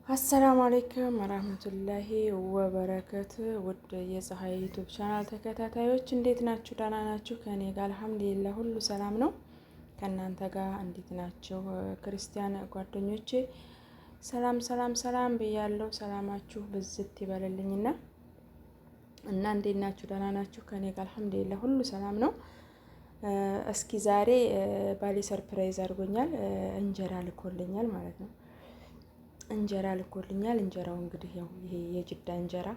السلام عليكم ورحمة الله وبركاته። ውድ የፀሐይ YouTube channel ተከታታዮች እንዴት ናችሁ? ደህና ናችሁ? ከእኔ ጋር الحمد لله ሁሉ ሰላም ነው። ከእናንተ ጋር እንዴት ናቸው? ክርስቲያን ጓደኞቼ ሰላም ሰላም ሰላም ብያለሁ። ሰላማችሁ ብዝት ይበልልኝና እና እንዴት ናችሁ? ደህና ናችሁ? ከእኔ ጋር الحمد لله ሁሉ ሰላም ነው። እስኪ ዛሬ ባሌ surprise አድርጎኛል። እንጀራ ልኮልኛል ማለት ነው። እንጀራ ልኮልኛል። እንጀራው እንግዲህ ያው ይሄ የጅዳ እንጀራ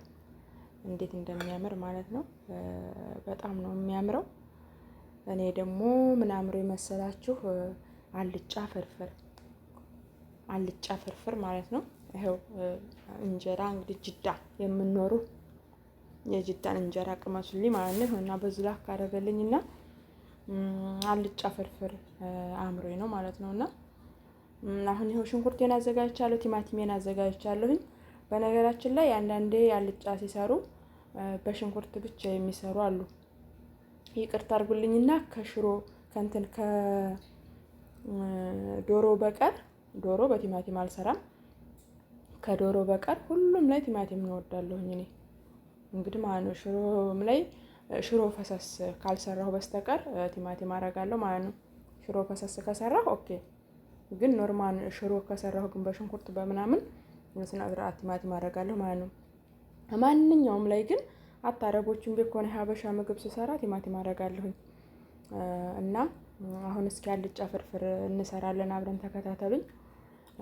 እንዴት እንደሚያምር ማለት ነው። በጣም ነው የሚያምረው። እኔ ደግሞ ምን አምሮ የመሰላችሁ አልጫ ፍርፍር፣ አልጫ ፍርፍር ማለት ነው። ይኸው እንጀራ እንግዲህ ጅዳ የምኖሩ የጅዳን እንጀራ ቅመሱልኝ ማለት ነው። እና በዚህ ላክ አደረገልኝና አልጫ ፍርፍር አምሮኝ ነው ማለት ነው። እና አሁን ይኸው ሽንኩርቴን አዘጋጅቻለሁ፣ ቲማቲሜን አዘጋጅቻለሁኝ። በነገራችን ላይ አንዳንዴ አልጫ ሲሰሩ በሽንኩርት ብቻ የሚሰሩ አሉ። ይቅርታ አድርጉልኝና ከሽሮ ከእንትን ከዶሮ በቀር፣ ዶሮ በቲማቲም አልሰራም። ከዶሮ በቀር ሁሉም ላይ ቲማቲም እንወዳለሁኝ እኔ እንግዲህ ማለት ነው። ሽሮም ላይ ሽሮ ፈሰስ ካልሰራሁ በስተቀር ቲማቲም አደርጋለሁ ማለት ነው። ሽሮ ፈሰስ ከሰራሁ okay፣ ግን normal ሽሮ ከሰራሁ ግን በሽንኩርት በምናምን ስነ ስርዓት ቲማቲም አደርጋለሁ ማለት ነው። ማንኛውም ላይ ግን አታረቦቹን ቤት ከሆነ ሀበሻ ምግብ ስሰራ ቲማቲም አደርጋለሁኝ። እና አሁን እስኪ አልጫ ፍርፍር እንሰራለን አብረን፣ ተከታተሉኝ።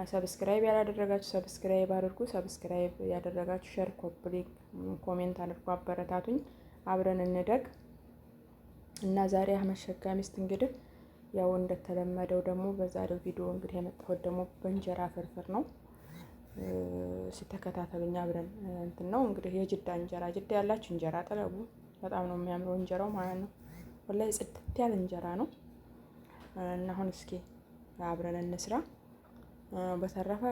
Subscribe ያላደረጋችሁ subscribe አድርጉ። Subscribe ያደረጋችሁ share፣ copy፣ comment አድርጉ፣ አበረታቱኝ። አብረን እንደግ። እና ዛሬ አህመድ ሸጋ ሚስት እንግዲህ ያው እንደተለመደው ደግሞ በዛሬው ቪዲዮ እንግዲህ የመጣሁት ደግሞ በእንጀራ ፍርፍር ነው። ሲተከታተሉኝ አብረን እንትን ነው እንግዲህ የጅዳ እንጀራ፣ ጅዳ ያላችሁ እንጀራ ጥለቡ። በጣም ነው የሚያምረው እንጀራው ማለት ነው። ወላሂ ጽድት ያለ እንጀራ ነው። እና አሁን እስኪ አብረን እንስራ። በተረፈ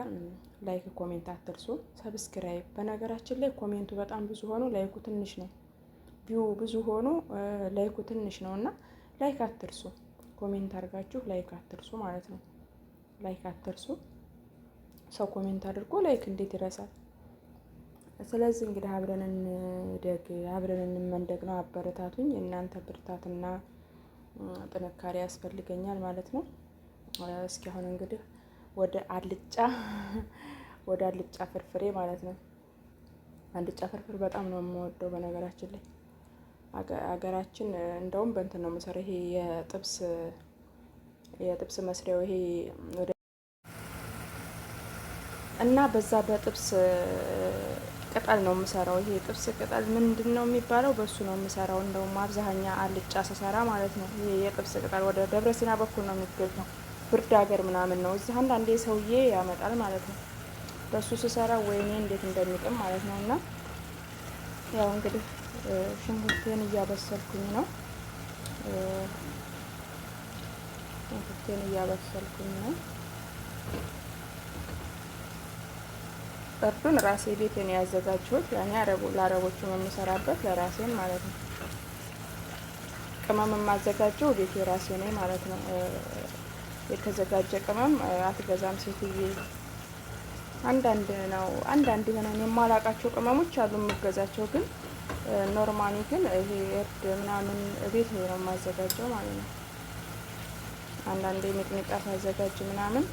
like comment አትርሱ፣ subscribe። በነገራችን ላይ comment ኡ በጣም ብዙ ሆኖ like ኡ ትንሽ ነው። View ብዙ ሆኖ like ኡ ትንሽ ነው እና like አትርሱ። Comment አድርጋችሁ like አትርሱ ማለት ነው። Like አትርሱ። ሰው comment አድርጎ like እንዴት ይረሳል? ስለዚህ እንግዲህ አብረን እንደግ፣ አብረን እንመንደግ ነው። አበረታቱኝ። እናንተ ብርታትና ጥንካሬ ያስፈልገኛል ማለት ነው። እስኪ አሁን እንግዲህ ወደ አልጫ ፍርፍሬ ማለት ነው። አልጫ ፍርፍር በጣም ነው የምወደው። በነገራችን ላይ አገራችን እንደውም በእንትን ነው የምሰራው። ይሄ የጥብስ መስሪያው ይሄ እና በዛ በጥብስ ቅጠል ነው የምሰራው። ይሄ ጥብስ ቅጠል ምንድን ነው የሚባለው? በሱ ነው የምሰራው። እንደውም አብዛኛ አልጫ ስሰራ ማለት ነው። ይሄ የጥብስ ቅጠል ወደ ደብረ ሲና በኩል ነው የሚገኘው። ብርድ ሀገር ምናምን ነው። እዚህ አንዳንዴ ሰውዬ ያመጣል ማለት ነው። በሱ ስሰራ ወይኔ እንዴት እንደሚጥም ማለት ነው። እና ያው እንግዲህ ሽንኩርቴን እያበሰልኩኝ ነው። ሽንኩርቴን እያበሰልኩኝ ነው። እርዱን ራሴ ቤቴን ያዘጋጀሁት ያኔ አረቡ ለአረቦቹ የምሰራበት ለራሴን ማለት ነው። ቅመም የማዘጋጀው ቤቴ ራሴ ነኝ ማለት ነው። የተዘጋጀ ቅመም አትገዛም ሴትዬ። አንዳንድ ነው፣ አንዳንድ የሆነ የማላቃቸው ቅመሞች አሉ የምገዛቸው፣ ግን normally ግን ይሄ እርድ ምናምን ቤት ነው የማዘጋጀው ማለት ነው። አንዳንዴ ሚጥሚጣ ሳዘጋጅ ምናምን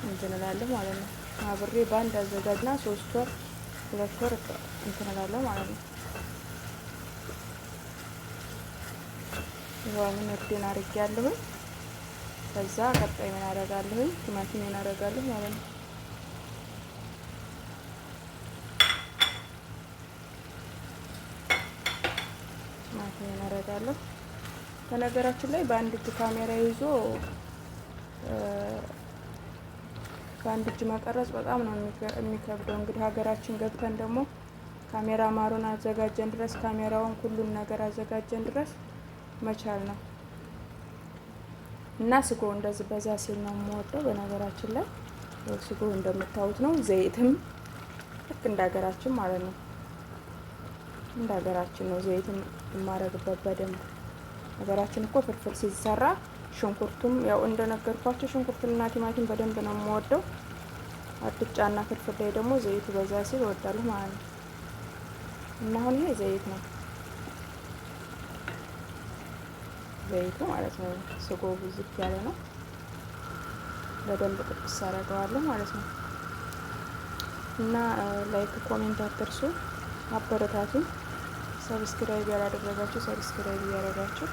እንትን እላለሁ ማለት ነው። አብሬ በአንድ አዘጋጅና 3 ወር 2 ወር እንትን እላለሁ ማለት ነው። ይኸው አሁን እርዴን አድርጌያለሁኝ። ከዛ ቀጣይ ምን አደርጋለሁኝ? ቲማቲሜን አደርጋለሁ ማለት ነው። ቲማቲሜን አደርጋለሁ። በነገራችን ላይ በአንድ እጅ ካሜራ ይዞ በአንድ እጅ መቀረጽ በጣም ነው የሚከብደው። እንግዲህ ሀገራችን ገብተን ደግሞ ካሜራ ማሩን አዘጋጀን ድረስ፣ ካሜራውን ሁሉን ነገር አዘጋጀን ድረስ መቻል ነው። እና ስጎ እንደዚህ በዛ ሲል ነው የምወደው። በነገራችን ላይ ስጎ እንደምታዩት ነው። ዘይትም ልክ እንደ ሀገራችን ማለት ነው፣ እንደ ሀገራችን ነው ዘይትም የማረግበት በደንብ። ሀገራችን እኮ ፍርፍር ሲሰራ ሽንኩርቱም ያው እንደነገርኳቸው ሽንኩርትና ቲማቲም በደንብ ነው የምወደው። አልጫና ፍርፍር ላይ ደግሞ ዘይቱ በዛ ሲል እወዳለሁ ማለት ነው። እና አሁን ይሄ ዘይት ነው፣ ዘይቱ ማለት ነው። ስጎ ብዝት ያለ ነው። በደንብ ጥብስ አደርገዋለሁ ማለት ነው። እና like comment አትርሱ፣ አበረታቱኝ። Subscribe ያላደረጋችሁ subscribe እያደረጋችሁ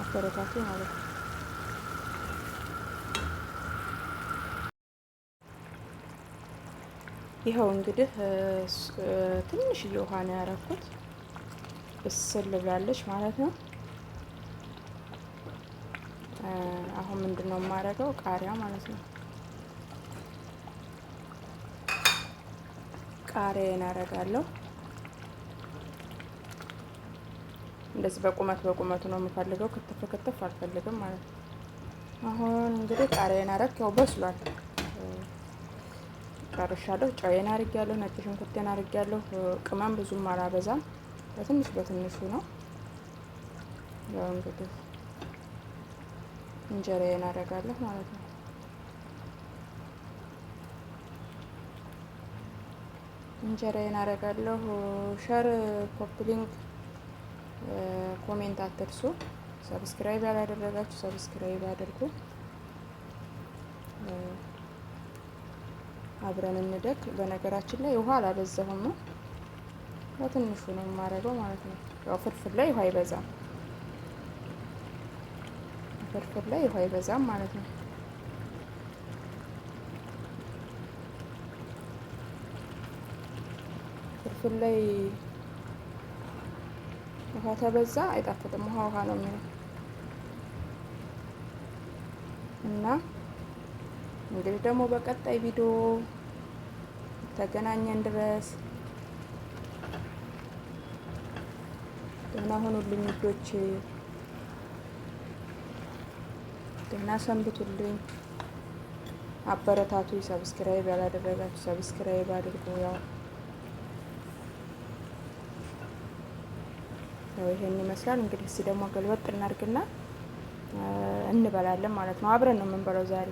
አበረታቱ ማለት ነው። ይኸው እንግዲህ ትንሽዬ ውሃ ነው ያደረኩት። ብስል ብላለች ማለት ነው። አሁን ምንድን ነው የማደርገው? ቃሪያ ማለት ነው። ቃሪያን አደርጋለሁ። እንደዚህ በቁመት በቁመቱ ነው የምፈልገው። ክትፍ ክትፍ አልፈልግም ማለት ነው። አሁን እንግዲህ ቃሪያን አረግ፣ ያው በስሏል፣ ጨርሻለሁ። ጨዌን አርጊያለሁ፣ ነጭ ሽንኩርቴን አርጊያለሁ። ቅመም ብዙም አላበዛም፣ በትንሽ በትንሹ ነው። ያው እንግዲህ እንጀራዬን አደርጋለሁ ማለት ነው። እንጀራዬን አደርጋለሁ። Share፣ copy link፣ comment አትርሱ። Subscribe ያላደረጋችሁ subscribe አድርጉ። አብረን እንደግ። በነገራችን ላይ ውሃ አላበዛሁም ነው፣ በትንሹ ነው የማደርገው ማለት ነው። ያው ፍርፍር ላይ ውሃ አይበዛም፣ ፍርፍር ላይ ውሃ አይበዛም ማለት ነው። ፍርፍር ላይ ውሃ ተበዛ አይጣፍጥም። ውሃ ውሃ ነው የሚለው። እና እንግዲህ ደግሞ በቀጣይ ቪዲዮ ተገናኘን ድረስ ደህና ሁኑልኝ ውዶቼ፣ ደህና ሰንብቱልኝ። አበረታቱ። Subscribe ያላደረጋችሁ subscribe አድርጉ። ያው ያው ይሄን ይመስላል እንግዲህ። እስኪ ደግሞ ገልበጥ እናድርግና እንበላለን ማለት ነው። አብረን ነው የምንበላው ዛሬ።